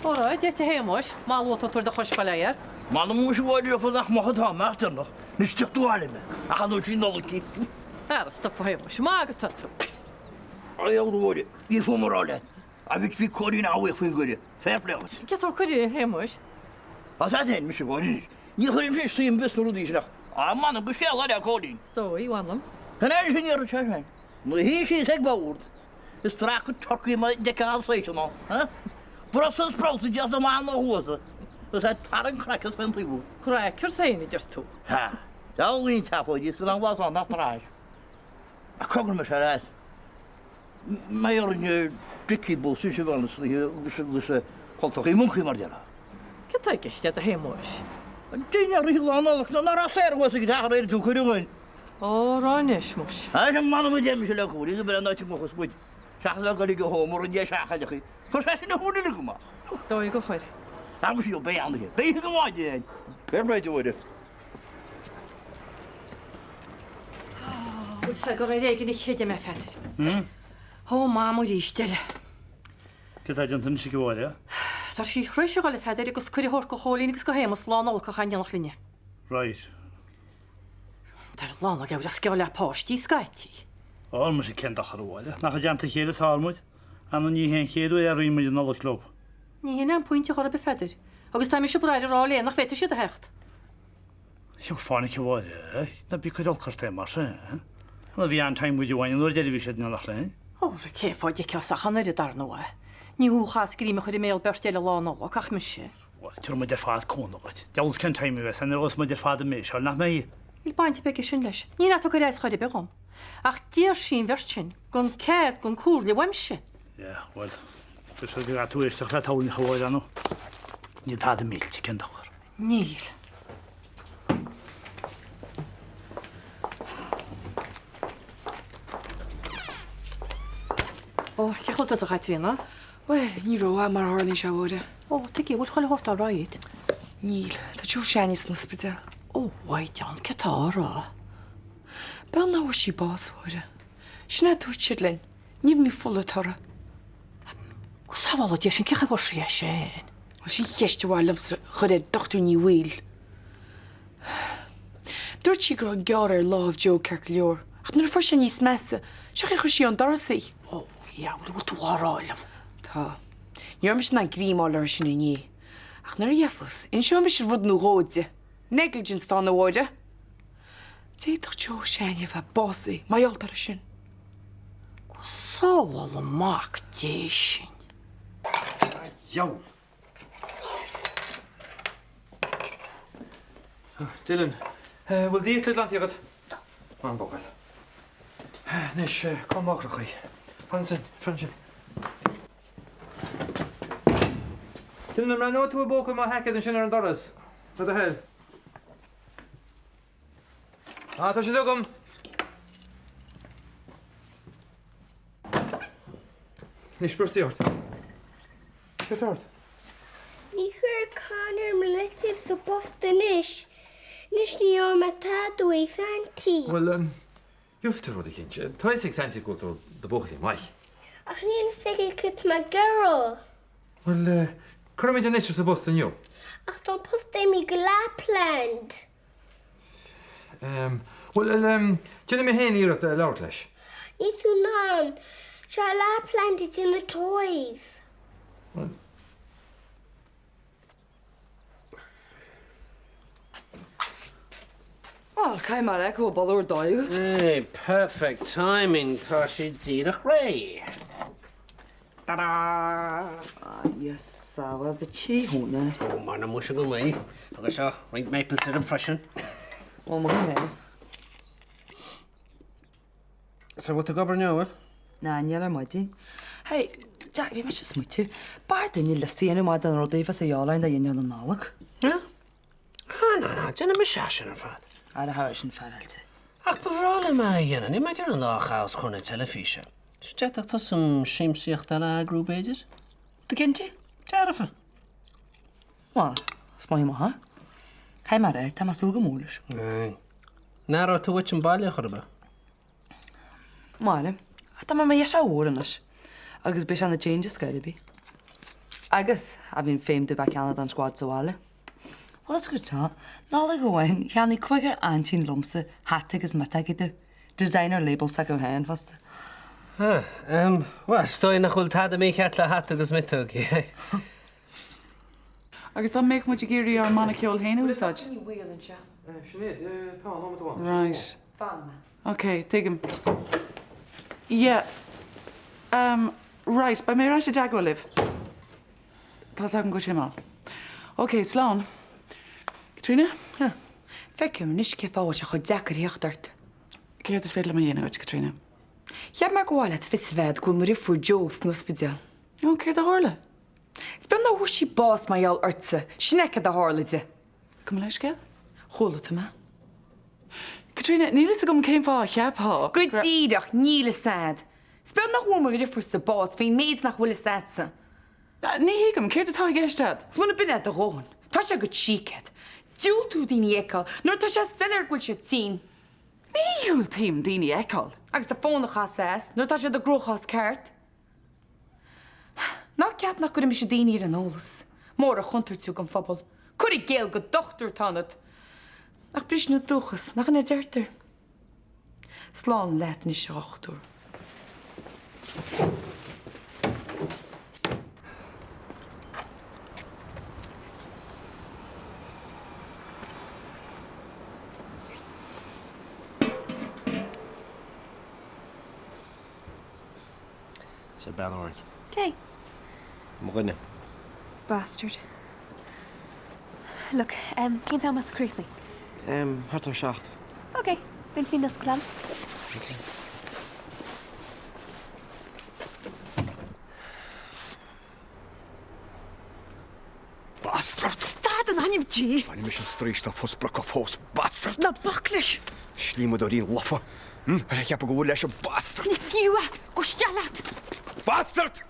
Óra, Dia duit a Shéamuis, maith luath tú ag tabhairt do chois fá léir. M'anam muise a Mháire leofa nach maith atá mé ach déanach. Anois tiocfaidh tú abhaile mé, ach an uair sin Nollaig í. Ara stop a Shéamuis, maith go tá tú. A dheabhail a Mháire, bhí fúm a rá leat. Agus bhí Cóilín an-bhuíoch faoin gcuireadh. Fair play dhuit. Cé tá cuireadh, a Shéamuis? Tá sé féin, mise, a Mháire anois. Ní chuirimse suim sna rudaí sin ach, á, m'anam go scéal eile é Cóilín. Is dóigh, mh'anam. An fhear sin iarraidh sé féin. Nuair a shuigh síos ag bord, is stráca turcaí mar a d'fheicfeá saoithe ná, ha? Brussels sprouts a déanta amach ina chluasa, agus é ag tarraingt craiceann chaon taobh uaidh. Crackers féin, a deir tú. Ha! Deabhail an tseafóid í, is go raibh an blas ann nach tar éis. Ach cogar mise ar ais. Mbeidh orainn Dickie bus is a bhean is agus agus cultachaí moncaí mar déarfá. Cad tá i gceist agat a Shéamuis? Duine ar rith lá Nollag ná raibh saor thuas ag teach ar éirigh tú cuireadh againn. Ó, rá anois, muis. Tá sé m'anam a deir mise le Cóilín go bhfuil an áit amuigh is muid seachas a bheith ag dul ag an home ar an dheis seachadach í. Chuir sé sin a shúil uilig amach. Dóigh go chuir. Tá mise beidh ann Beidh go maith di. Fair play to her. Bhfuil 's gur ar éigean a chreidim é, a Pheadair. Ó, Mam arís eile. Cad tá déanta anois aici a Mháire? Tá sí tar éis a dhul, a Pheadair, agus cuireadh a thabhairt go Chóilín agus go Shéamus Lá Nollag a chaitheamh in éineacht linne. Right. Tá ar lán a leabhar as geall le páistí scaití. Ó, muise cén dochar a Mháire? Nach i dteannta a chéile is fearr muid? Ar ndóigh ní hé an chéad uair a roinn muid an Nollaig leo. Ní hin é an pointe chor ar bith, a Pheadair. Agus tá mise ag brath ar a rá léi nach bhféadfaidh siad a theacht. Seo fainic a Mháire, ná bí ag cur olc ort féin mar sin. Nuair a bhí an-time go deo againn an uair deiridh a bhí siad in éineacht linn. Óra, cén fáth a dtiocfá isteach an oiread, dar ndóigh. Ní thú a chaitheas greim a chur i mbéal beirt eile Lá Nollag, ach mise. Bhuel, tabharfaidh muid ar fad cúnamh dhuit. Deabhal 's cén time a bheas ann nuair a ghabhfas muid ar fad imithe, seo, nach mbeidh? Níl baint ar bith aige sin leis. Níl tú ag cur as chor ar bith dhom. Ach d'iarr sí an bheirt sin gan cead gan comhairle uaimse. Yeah, bhuel, deir siad go gcaithfidh tú éisteacht le togha a Mháire, ar ndóigh. Níl tada millte, cén dochar. Níl. Ó, cén chaoi a bhfuil tusa, a Chaitríona? Bhuel, ní rómhaith mar a tharlaíonn sé, a Mháire. Ó, tuige, bhfuil chuile shórt all right? Níl. Tá Joe Seánie san ospidéal. Ó, Mhaighdean, céard tá á rá? B'fhéidir nach bhfuair sí bás, a Mháire. Sin é a dúirt siad linn. Nimhniú fola atá uirthi. Go sábhála Dia sinn, cén chaoi a bhfuair sí é sin? Bhuel, sin cheist a ba mhaith liomsa a chur ar Dochtúir Ní Bhaoill. Dúirt sí go raibh gearradh ar lámh Joe ceart go leor, ach nuair a fuair sé níos measa, seo chaoi a chuir sí ón doras í. Ó, dheabhail, an bhfuil tú á rá liom? Tá. Ní raibh mise in ann greim a fháil uirthi sin inné. Ach nuair a gheofas, inseoidh mise rud nó dhó di. Negligence atá ann, a Mháire. D'fhéadfadh Joe Seánie a bheith básaithe mar gheall air sin. Go sábhála Mac Dé sinn. A dheabhail! Dylan, bhfuil d'fhiacla glanta agat? Tá. An buachaill. Anois, cá máithreachaí? Fan ansin, fan ansin. Dylan, an mbreathnóidh tú i bpóca mo sheaicéid ansin ar an doras? Le do thoil. Ah, tá siad agam! Anois, brostaigh ort. Céard atá ort? Ní chuir Conor mo litir sa bpost anois. Anois ní gheobhaidh mé tada uaidh Saintí. Bhuel, gheobhaidh tú rud eicínt. Tá a fhios ag Saintí go bhfuil tú do bhuachaillín maith. Ach níl a fhios aige cad tá mé ag iarraidh. Bhuel, cuirfimid an litir sa bpost inniu. Ach tá an post imithe go Lapland. Bhuel, déanfaidh mé féin iarracht labhairt leis. Níl tú in ann. Tá sé i Lapland ag déanamh toys. Bhuel. Bhuel, caithfidh mé a rá go bhfuil boladh ar dóigh agat. Hey, perfect timing, tá sé díreach réidh. Ta-da! A Dhia sábháil, beidh trí thóin air. Ó, m'anam muise go mbeidh. Agus seo, roinnt maple syrup freisin. Ó, maith thú féin. So, bhfuil tú ag obair inniu, an bhfuil? Ná, níl ar maidin. Hey, Jack, bhí mise ag smaoitiú. B'fhearr dúinne liosta a dhéanamh amach de na rudaí a bheas a dhíobháil orainn do dhinnéar na Nollag. Yeah? Ah, ná, ná, déanfaidh mise é sin ar fad. Ara, tá sin féaráilte. Ach ba bhreá liom é a dhéanamh, níl mé ag iarraidh an lá a chaitheamh os comhair na teilifíse. D'fhéadfadh tusa siamsaíocht eile a eagrú, b'fhéidir? Tú cinnte? Dearfa. Bhuel, is maith amach é. Caithfidh mé a rá, tá mé ag súil go mór leis. Aye. An aireoidh tú uait an baile chor ar bith? Máire, Ach tá mé i mo dheirfiúr mhór anois agus beidh sé ina change ar scor ar bith. Agus, bhí an féim domh bheith ceannaigh don squad sa bhaile. Bhuel is go dtá, Nollaig amháin, cheannaigh cúigear aintín liomsa hata agus miotógaí domh. Designer label s'acu féin fosta. Ah, em, bhuel, is dóigh nach bhfuil tada mícheart le hata agus miotógaí. Agus dá mbeadh muid ag iarraidh ár mbanna ceoil féin a úsáid? Right. Ok, tuigim. Yeah. Um, right, beidh mé ar ais i dteagmháil libh. Tá's agam go bhfuil sé mall. Ok, slán. Caitríona? Huh. Feicim anois cén fáth a bhfuil sé chomh deacair theacht ort. Céard is féidir liom a dhéanamh duit, Caitríona? Cheap mé gur mhaith leat fios a bheith agat go bhfuil mo dheirfiúr Jo san ospidéal. Ó, céard a tharla? Is beag nár bhfuair sí bás mar gheall ortsa, sin é céard a tharla di. Gabh mo leithscéal? Chuala tú mé. Caitríona, níl fhios agam cén fáth a cheapfá Go díreach, níl fhios a'd. Is beag nach bhfuair mo dheirfiúrsa bás faoin méid nach bhfuil fhios a'dsa. Ní thuigim, céard atá i gceist a'd? 'S muna b'in é do dhóthain, tá sé agat sícead. Diúltú daoine a fheiceáil nuair atá sé soiléir go bhfuil siad tinn. Ní dhiúltaím daoine a fheiceáil. Agus do fón a chasadh as nuair atá siad i gcruachás ceart. Ná ceap nach gcuirfidh mise daoine ar an eolas. Mór an chontúirt thú don phobal. Cur i gcéill go dochtúir atá ionat. Ach briseann an dúchas, nach in é a deirtear? Slán leat anois, a dhochtúir. Tá bean orainn. Cé? Mo dhuine. Bastard. Look, em, cén t-am atá críochnaithe? Em, thart ar 7. Ok, bainfidh nasc liom. Ok. Bastard! Stad in ainm Dé! Bainfidh mise an straois dá fuasprocadh fós, bastard! Ná bac leis! Slíomadóirín lofa! Hm? Ar cheap go bhfuil leis an bastard! Ní fiú é! Gabh isteach leat! Bastard!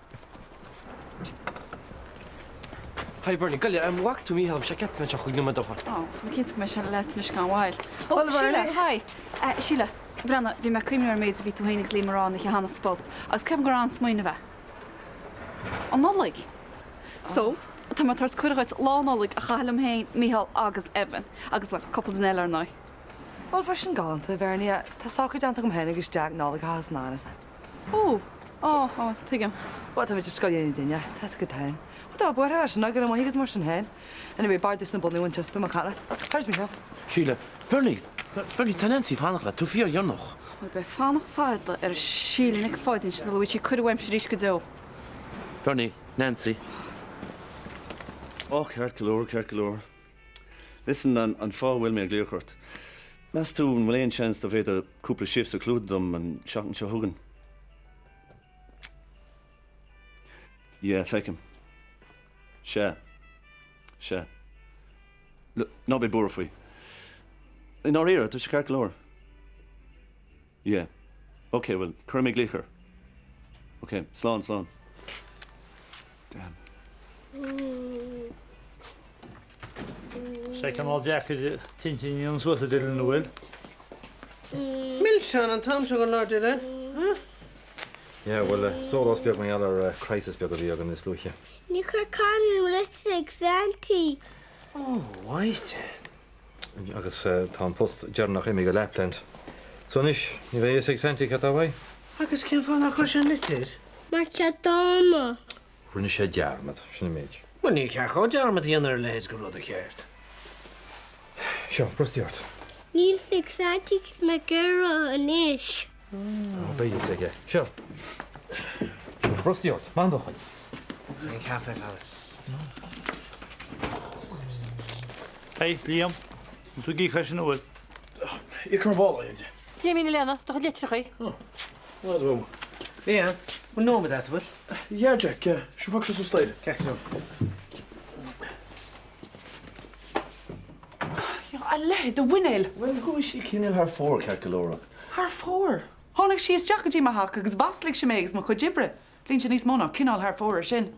Hi Bernie, gabh i leith, an bhfaca tú Mícheál, bhí sé ceaptha anseo chúig nóiméad ó shin. Ó, tá mé cinnte go mbeidh sé leat anois gan mhoill. Ó, Síle, hi! Síle, breathnaigh, bhí mé ag cuimhneamh ar an méid a bhí tú féin agus Liam a rá an oíche cheana sa bpub, agus ceapaim gur an-smaoineamh é. An Nollaig! So, tá mé ag tabhairt cuireadh dhuit Lá Nollag a chaitheamh liom féin, Mícheál agus Evan. Agus, bhuel, cúpla duine eile ar ndóigh. Bhuel, bheadh sin galánta, a Bhernie. Tá socrú déanta agam féin agus Jack Nollaig a chaitheamh san áras. Ó! Ó, ó, tuigim. Bhuel, táimid ag scoil dhéanamh duine. Tá a fhios agat féin. Bhuel, tá mé buartha freisin, ná go raibh maith agat mar sin féin. Anyway, b'fhearr domhsa na bonnaí a bhaint as, beidh mé ag leat. How's Mícheál? Síle, Bernie! Bernie, tá Nancy ag fanacht leat, tú fíordheireanach. Bhuel, beidh fanacht fada ar Síle Nic Pháidín sula bhfaighidh sí cuireadh uaimse arís go deo. Bernie, Nancy. Ó, ceart go leor, ceart go leor. Listen, an fáth a bhfuil mé ag glaoch ort, meas tú an bhfuil aon seans dá bhféadfá cúpla shifts a chlúdach dom an seachtain seo chugainn? Yeah, feicim. Sea. Sea. Look, ná bí buartha faoi. I ndáiríre, tá sé ceart go leor. Yeah. Ok, bhuel, cuirfidh mé glaoch air. Ok, slán, slán. Damn. Sé cineál deacair tintin a dhéanamh suas a Dylan, an bhfuil? Milseáin an t-am seo den lá, Dylan. Huh? Yeah, bhuel, sólás beag mar gheall ar crisis beag a bhí againn níos luaithe. Ní chuir Conor litir ag Saintí. Oh, right. Agus tá an post deireanach imithe go Lapland. So anois, ní bheidh a fhios ag Saintí cad tá uaidh. Agus cén fáth nár chuir sé an litir? Mar tá sé dána. Rinne sé dearmad, sin an méid. Bhuel, ní ceart dhó dearmad a dhéanamh ar a leithéid de rud, an ceart? Seo, brostaigh ort. Níl fhios ag Saintí cad tá mé ag iarraidh anois. Ó, beidh fhios aige. Seo. Brostaigh ort. Maith an buachaill. An caife, Conor. Hey, Liam. An tú ag íoc as sin an bhfuil? Íocfaidh mé ball, a Aindí. Liamín a Léana, do chuid litreachaí. Ó, lá do bhó. Liam, bhfuil nóiméad agat, bhfuil? Yeah, Jack, yeah. Sure fág seo suas staighre. Ceart go leor. A leithéid de mhuinéal! Bhuel, chuaigh sí cineál thar fóir, ceart go leor ach. Thar fóir? Tháinig sí isteach go dtí mo theach agus mhaslaigh sí mé agus mo chuid oibre. Luíonn sé níos mó ná cineál thar fóir ar sin.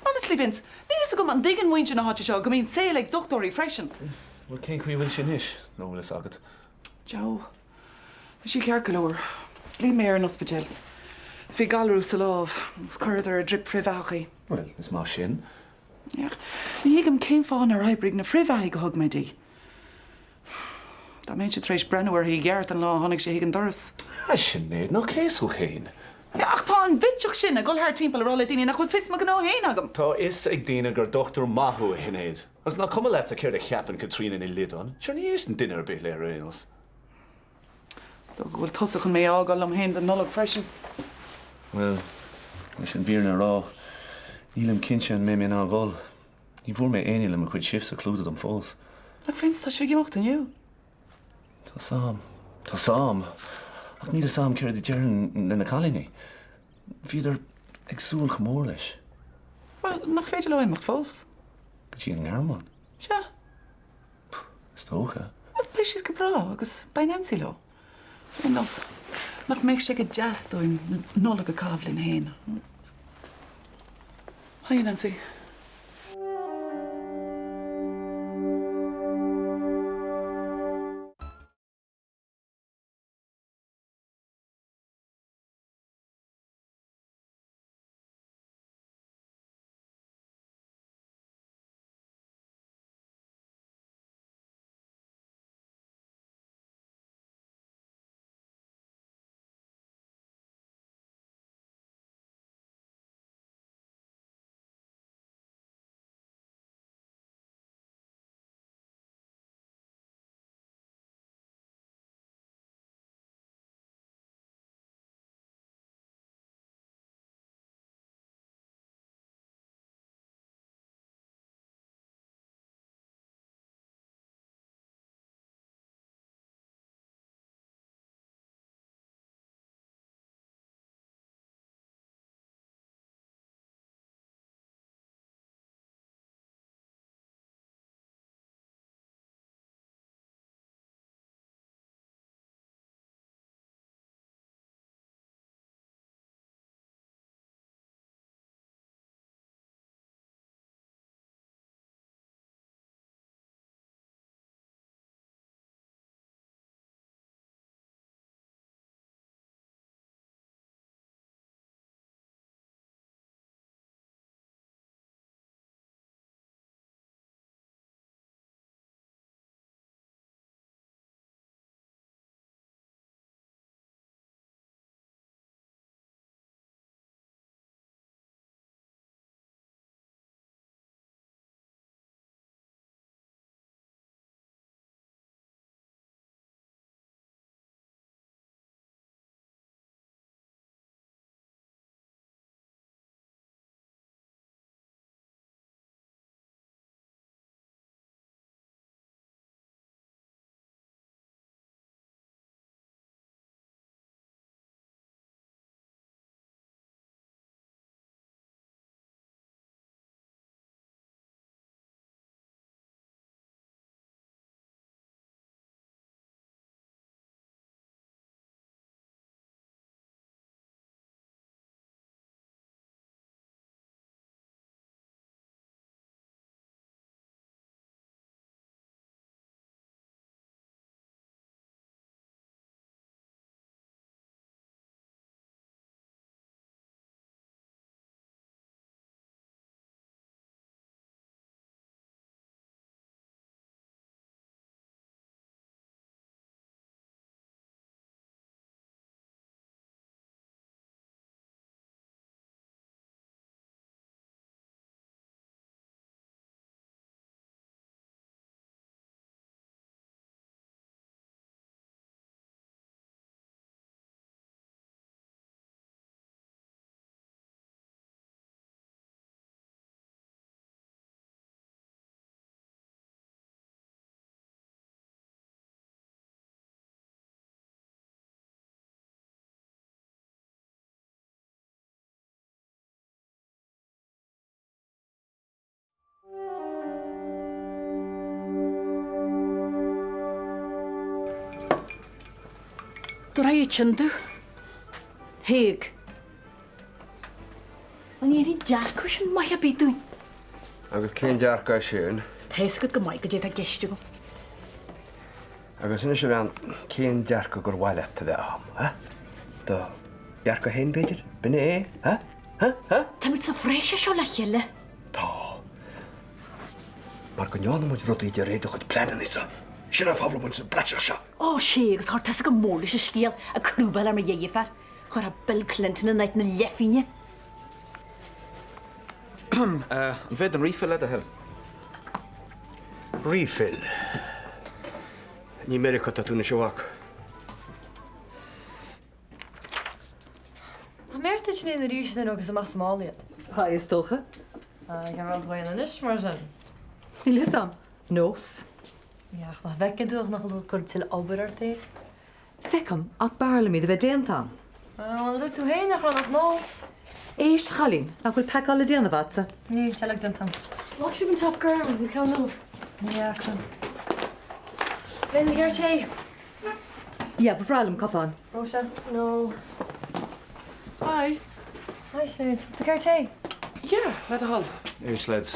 Honestly, Vince, níl fhios agam an dtuigeann muintir na háite seo go mbíonn saol ag dochtúirí freisin. Bhuel, cén chaoi a bhfuil sí anois, nó an bhfuil fhios agat? Joe. Tá sí ceart go leor. Ghlaoigh mé ar an ospidéal. Bhí galrú sa lámh agus chuireadar ar drip frithbheathach í. Bhuel, is maith sin. Ach ní thuigim cén fáth nár oibrigh na frithbheathaigh a thug mé di. Dá mbeinnse tar éis breathnú uirthi i gceart an lá a tháinig sí chuig an doras. A Shinéad, ná céas thú féin. Ach tá an bhitseach sin ag dul thart timpeall ag rá le daoine nach bhfuil fios mo ghnó féin agam. Tá a fhios ag daoine gur dochtúir maith thú, a Shinéad. Agus nach cuma leatsa céard a cheapann Caitríona Ní Loideáin? Sure, ní éisteann duine ar bith léi ar aon nós. Is dócha go bhfuil tusa chun mé a fhágáil liom féin don Nollaig freisin. Bhuel, leis an bhfírinne a rá, nílim cinnte an mbeidh mé in ann dhul. Ní bhfuair mé éinne le mo chuid shifts a chlúdach dom fós. Ach Vince, tá sibh ag imeacht inniu. Tá 's a'm. Tá 's a'm. Ach níl 'fhios a'm céard a déarfainn le na cailíní. Bhíodar ag súil chomh mór leis. Bhuel, nach féidir leo imeacht fós? Go dtí an nGearmáin? Sea. Is dócha. Bhuel, beidh siad go breá agus beidh Nancy leo. Ar aon nós, nach mbeadh sé go deas dúinn Nollaig a chaitheamh linn féin? Hiya, Nancy. Draoi tinn tú. Thaidhg. An ndéarfaidh an dearcadh sin maith ar bith dúinn? Agus cén dearcadh é sin? Tá fhios agat go maith goidé atá i gceist agam. Agus anois a bhean, cén dearcadh gur mhaith leat a bheith a'm, ha? Do dhearcadh féin, b'fhéidir? B'in é, ha? Ha? Ha? Táimid sa phróiseas seo le chéile. Tá. Mar go ndearna muid rudaí de réir do chuid pleananna-sa. Sin an fáth a bhfuil muid sa bpraiseach seo. Ó, sea, agus chuir tusa go mór leis an scéal, ag crúbáil ar mo dheirfiúr. Chuirfeá Bill Clinton in áit na leathphingine. An bhféadfainn refill le do thoil? Refill? Ní i Meiriceá atá tú anois a mhac. Nach mbeart duit sin arís nuair agus amach sa mála iad? Hi, is dócha. Cén rud atá ann anois mar sin? Níl fhios a'm. Nós. Yeah, ach nach bhfeiceann tú nach bhfuil tú ag cur tuilleadh obair ort féin? Feicim, ach b'fhearr liom iad a bheith déanta a'm. Bhuel, dúirt tú féin nach raibh ach nós. Éist, a chailín, nach bhfuil pacáil le déanamh a'dsa? Níl, tá uilig déanta a'm. Bhfaca sibh an top gorm, an ceann nua? Ní fhaca. Bhfuil tú ag iarraidh tae? Yeah, ba bhreá liom cupán. Róise, No. Hi. Hi Sinéad, tú ag iarraidh tae? Yeah, le do thoil. Éist lads,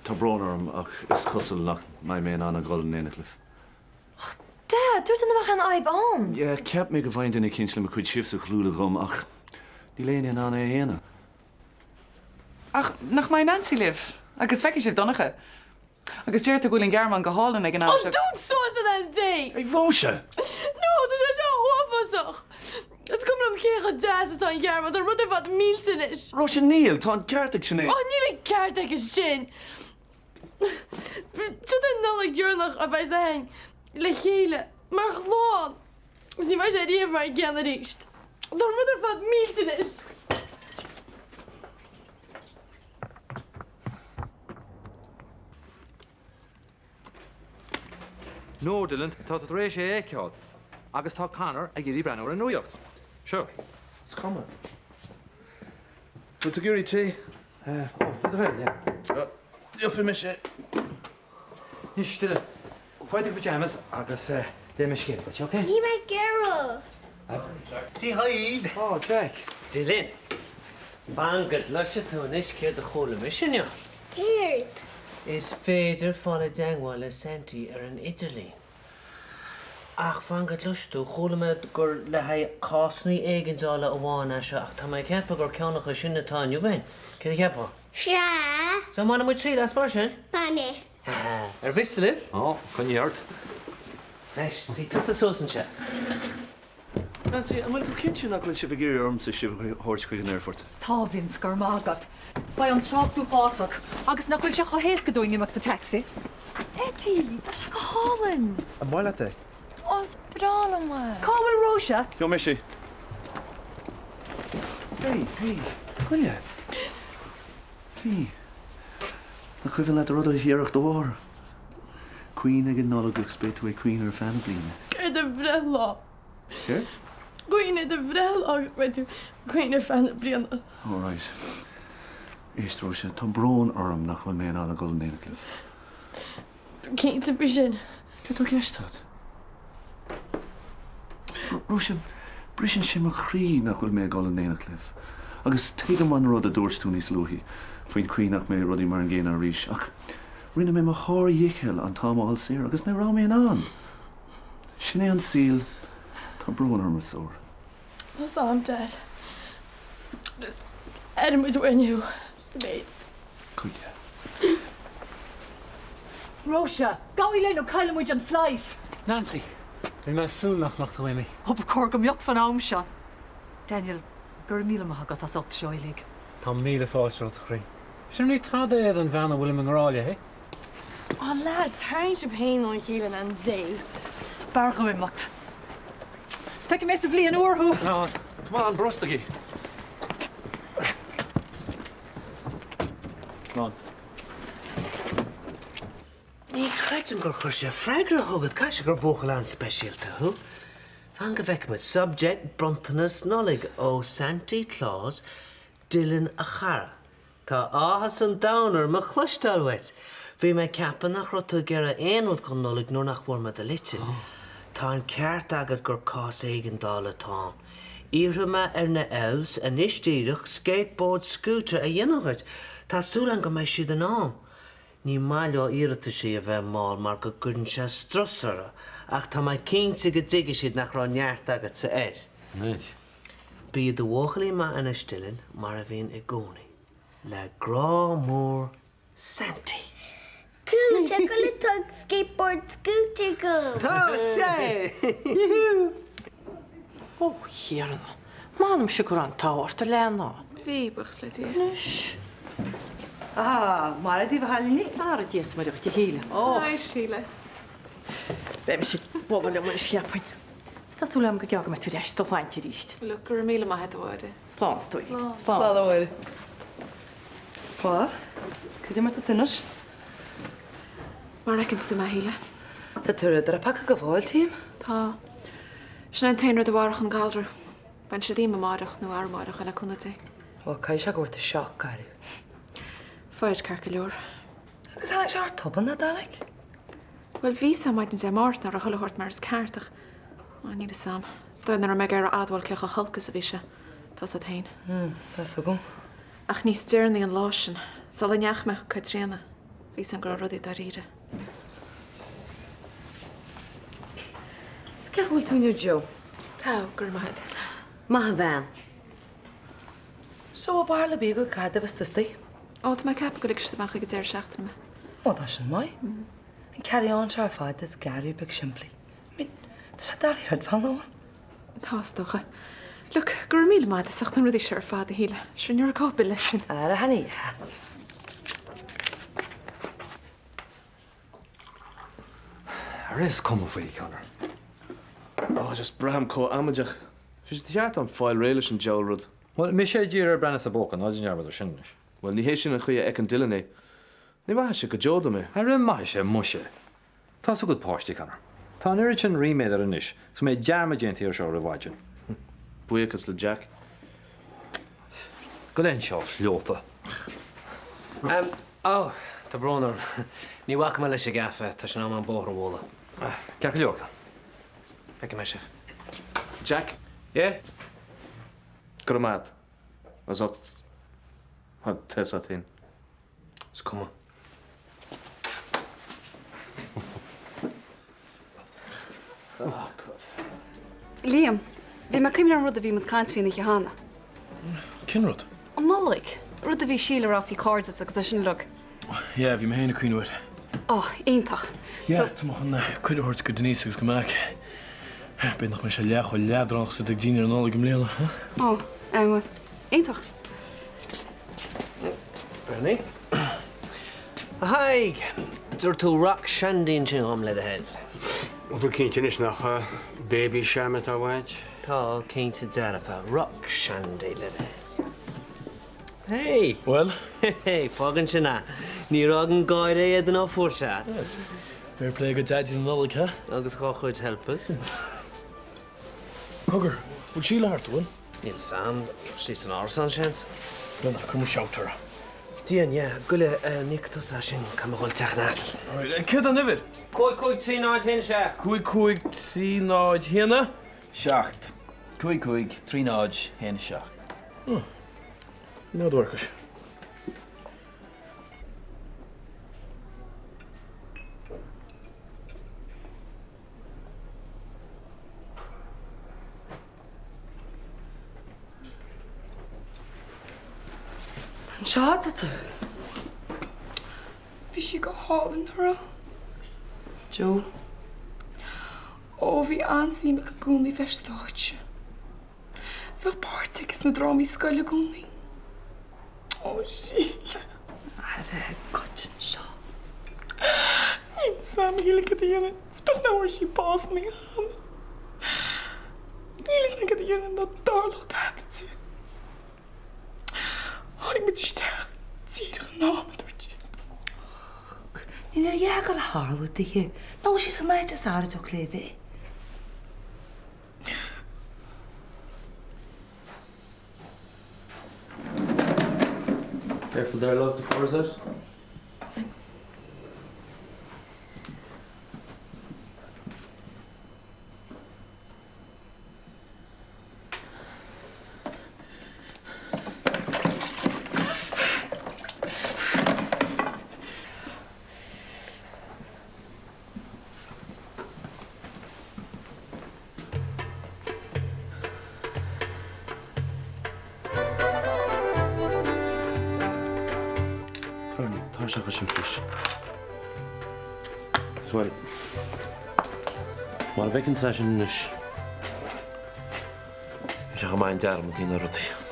tá brón orm ach is cosúil nach mbeidh mé in ann a dhul in éineacht libh. Oh Dad, dúirt tú nach mbeadh aon fhadhb ann! Yeah, cheap mé go bhfaighinn duine eicínt le mo chuid sieves a chlúdach dhom ach níl éinne in ann é a dhéanamh. Ach nach mbeidh Nancy libh? Agus feicfidh sibh Donncha. Agus deirtear go bhfuil an Ghearmáin go hálainn ag an am Ó seo. dún suas an Dé! A Róise! No, tá sé seo uafásach! Is cuma liom cé chomh deas atá an Ghearmáin, tá rud ar fad millte anois! Róise, níl! Tá an ceart ag Sinéad. Ó, níl an ceart aici sin! Seo an Nollaig dheireanach a bheas againn le chéile, mar chlann! Agus ní bheidh sé riamh mar an gcéanna arís. Tá an rud ar fad millte anois! No, Dylan, tá tú tar éis é a fheiceáil. Agus tá Conor ag iarraidh breathnú ar an nuacht. Seo. Is cuma. Bhfuil tú ag iarraidh tae? Ó, le do thoil, yeah. Gheobhaidh mise é. Anois, Dylan, faigh do pyjamas agus léifidh mé scéal duit, ok? Níl mé ag iarraidh. Dia dhaoibh! Ó, Jack. Dylan, fan go gcloise tú anois céard a chuala mise inniu. Céard? Is féidir fáil i dteagmháil le Santy ar an idirlíon. Ach fan go gcloise tú, chuala mé gur le haghaidh cásanna éigeandála amháin é seo ach tá mé ag ceapadh gur ceann acu sin atá inniu againn. Céard a cheapfá? Sea. So an mbainfidh muid triail as mar sin? Bainfidh. Ar mhiste libh? Ó, coinnigh ort. Anois, suigh tusa suas anseo. Nancy, an bhfuil tú cinnte nach bhfuil sibh ag iarraidh ormsa sibh a thabhairt chuig an aerfort? Tá, a Vince, go raibh maith agat. Beidh an trácht uafásach. Agus nach bhfuil sé chomh héasca dúinn imeacht sa taxi? Eddie, tá sé go hálainn! An maith leat é? Ó, is breá liom é! Cá bhfuil Róise? Gheobhaidh mise í. Hey, hey, coinne. Hey. An cuimhin leat an rud a déarfadh do mháthair? Caoin ag an Nollaig agus beidh tú ag caoineadh ar feadh na bliana. Ar do bhreithlá. Céard? Caoin ar do bhreithlá agus beidh tú ag caoineadh ar feadh na bliana. All right. Éist, Róise, tá brón orm nach bhfuil mé in ann a dhul in éineacht libh. Tú cinnte faoi sin? Céard atá i gceist agat? Róise, briseann sé mo chroí nach bhfuil mé ag dul in éineacht libh. Agus tuigim an rud a dúirt tú níos luaithe faoin chaoi nach mbeidh rudaí mar an gcéanna arís, ach rinne mé mo shárdhicheall an t-am a fháil saor agus ní raibh mé in ann. Sin é an saol. Tá brón orm, a stór. Tá's a'm, Dad. Just aireoidh muid uainn thú, mates. Coinne. Róise, gabhaigí linn nó caillfidh muid an flight! Nancy, Bhí mé ag súil nach mbeadh tú imithe. Ó, ba chóir go mbeadh fan am seo. Daniel, go raibh míle maith agat as ucht seo uilig. Tá míle fáilte romhat, a chroí. Sin ní tada é don bhean a bhfuilim i ngrá léi. Á lads, tharraing sibh féin óna chéile in ainm Dé. B'fhearr dhom imeacht. Feicfidh mé sa bhliain úr thú! Slán. Come on, brostaigí. Slán. Ní chreidim gur chuir sé freagra chugat, caithfidh sé gur buachaill an-speisialta thú. Fan go bhfeicfidh muid. Subject, Bronntanas Nollag ó Santy Claus, Dylan a chara. Tá áthas an domhain orm a chloisteáil uait. Bhí mé ag ceapadh nach raibh tú ag iarraidh aon rud don Nollaig nuair nach bhfuair mé do litir. Tá an ceart agat gur cás éigeandála atá ann. Iarrfaidh mé ar na elves anois díreach skateboard scooter a dhéanamh dhuit. Tá súil agam go mbeidh siad in am. Ní maith leo iarrataisí a bheith mall mar go gcuireann sé strus orthu, ach tá mé cinnte go dtuigfidh siad nach raibh neart agatsa air. Anois. Bí i do bhuachaillín maith anois, Dylan, mar a bhíonn i gcónaí. Le grá mór, Santy. Cool, sé go le tug skateboard scooter agam! Tá sé! Ó, a Thiarna. M'anamsa go raibh an t-ádh ort, a leana. Bhí, buíochas le Dia. Anois. Ah, maire daoibh a chailíní. Maire Dia is Muire dhuit a Shíle. Ó. Hi, Síle. Beidh mise ag bualadh liom anois, cheapfainn. Is tá súil agam go gearr go mbeidh tú ar ais do shláinte arís. Look, go raibh míle maith agat, a Mháire. Slán, a stóirín. Slán. Slán, a Mháire. Bhuel, cad é mar tá tú anois? Mar a fheiceanns tú mé, a Shíle. Tá tú ar drip acu go fóill, tím. Tá. Sin é an t-aon rud a mhairfeadh an galra. Bainfidh siad díom amáireach nó arú-amáireach le cúnamh Dé. Bhuel, caithfidh sé go bhfuair tú shock garbh. Fuair, ceart go leor. Agus tháinig sé thart tobann, nach dtáinig? Bhuel, bhí 's a'm maidin Dé Máirt nach raibh chuile shórt mar is ceart ach, á, níl 'fhios a'm. Is dóigh nach raibh mé ag iarraidh a admháil cé chomh holc is a bhí sé. Tá 's a'd féin. Hm, tá 's agam. Ach níos deireanaí an lá sin, sula ndeachaigh mé chuig Caitríona, bhí 's a'm go raibh rudaí dáiríre. Is cén chaoi a bhfuil tú inniu, Joe? Tá, go raibh maith agat. Maith an bhean. So bhfuil barúil ar bith agat cá fhad a bheas tú istigh? Ó, tá mé ag ceapadh go ligfidh siad amach ag an deireadh seachtaine mé. Ó, tá sin maith. An carry on seo ar fad is gearradh beag simplí. I mean, tá sé doiligh a chreidbheáil, nach bhfuil? Tá, is dócha. Look, go raibh míle maith agat as ucht na rudaí seo ar fad, a Shíle. Sure ní raibh cóip leis sin. Ara, honey, yeah. Ara is cuma faoi, Conor. Oh, just braithim chomh amaideach. Bhí sé de cheart a'm fáil réidh leis an diabhal rud. Bhuel, mise a d'iarr air breathnú sa bpóca, ná déan dearmad ar sin anois. Bhuel, ní hé sin an chaoi a fheiceann Dylan é. Ní mhaithfidh sé go deo dom é. Ara maithfidh sé, muise. Tá's agat páistí, Conor. Tá an oiread sin ríméad air anois 's go mbeidh dearmad déanta air seo roimh mhaidin. Buíochas le Jack. Gabh i leith anseo, a phleota. Em, ó, tá brón orm. Ní bhacfaidh mé leis an gcaife, tá sé in am an bóthar a bhualadh. Ceart go leor. Feicfidh mé sibh. Jack? Yeah? Go raibh maith agat. As ucht, tá 'fhios a't fhéin. Is cuma. Oh God. Liam, bhí mé ag cuimhneamh ar an rud a bhí muid ag caint faoi an oíche cheana. Cén rud? An Nollaig. Rud a bhí Síle a rá faoi cairdeas agus é sin uilig. Yeah, bhí mé féin ag cuimhneamh air. Oh, iontach. Yeah, tá mé chun cuireadh a thabhairt go Denise agus go Mac. B'fhéidir nach mbeidh sé leath chomh leadránach is atá ag daoine ar an Nollaig i mbliana, huh? Oh, eh, iontach. Bernie? A Thaidhg! Dúirt tú Rock Shandy ansin dhom, le do thoil. Bhfuil tú cinnte anois nach Baby Sham atá uait? Tá, cinnte dearfa. Rock Shandy, le do thoil. Hey! Bhuel? Hey, fágann sin é. Níor fhág an gáire a éadan ó fuair sé. Fair play go Daidí na Nollag, ha? Agus dhá chuid helpers. Cogar, bhfuil Síle thart, an bhfuil? Níl 'fhios a'm, tá sí san árasán, seans. Brenna, cuir mo shout uirthi. Déan, yeah. Goile, ní íocfaidh tusa as sin, caithfidh mé dhul teach an asail. Alright, céard an uimhir? 5 5 3 0 1 7. 5 5 3 0 1 7. 5 5 3 0 1 7. Oh. Nádúrachais. Anseo atá tú. Bhí sí go hálainn, nach raibh? Joe. Ó, bhí an-suim aici i gcónaí bheith ar stáitse. Bheadh páirt aici sna drámaí scoile i gcónaí. Ó, Síle. Ara, goid anseo. Níl 'fhios a'm, a Shíle, cad a dhéanfainn. Is beag nach bhfuair sí bás an oíche cheana. Níl 'fhios a'm cad a dhéanfainn dá dtarlódh tada di. Tháinig muid isteach díreach in am, a dúirt siad. Níl a dhath ag dul a tharlú dithe. Nach bhfuil sí san áit is fhearr a dtiocfadh léi bheith. Careful there, love, the floor is out. Thanks. Bernie, tá sé go simplí. Bhuel, mar a bhfeiceann seisean anois, bhí sé chomh maith an dearmad a dhéanamh ar rudaí.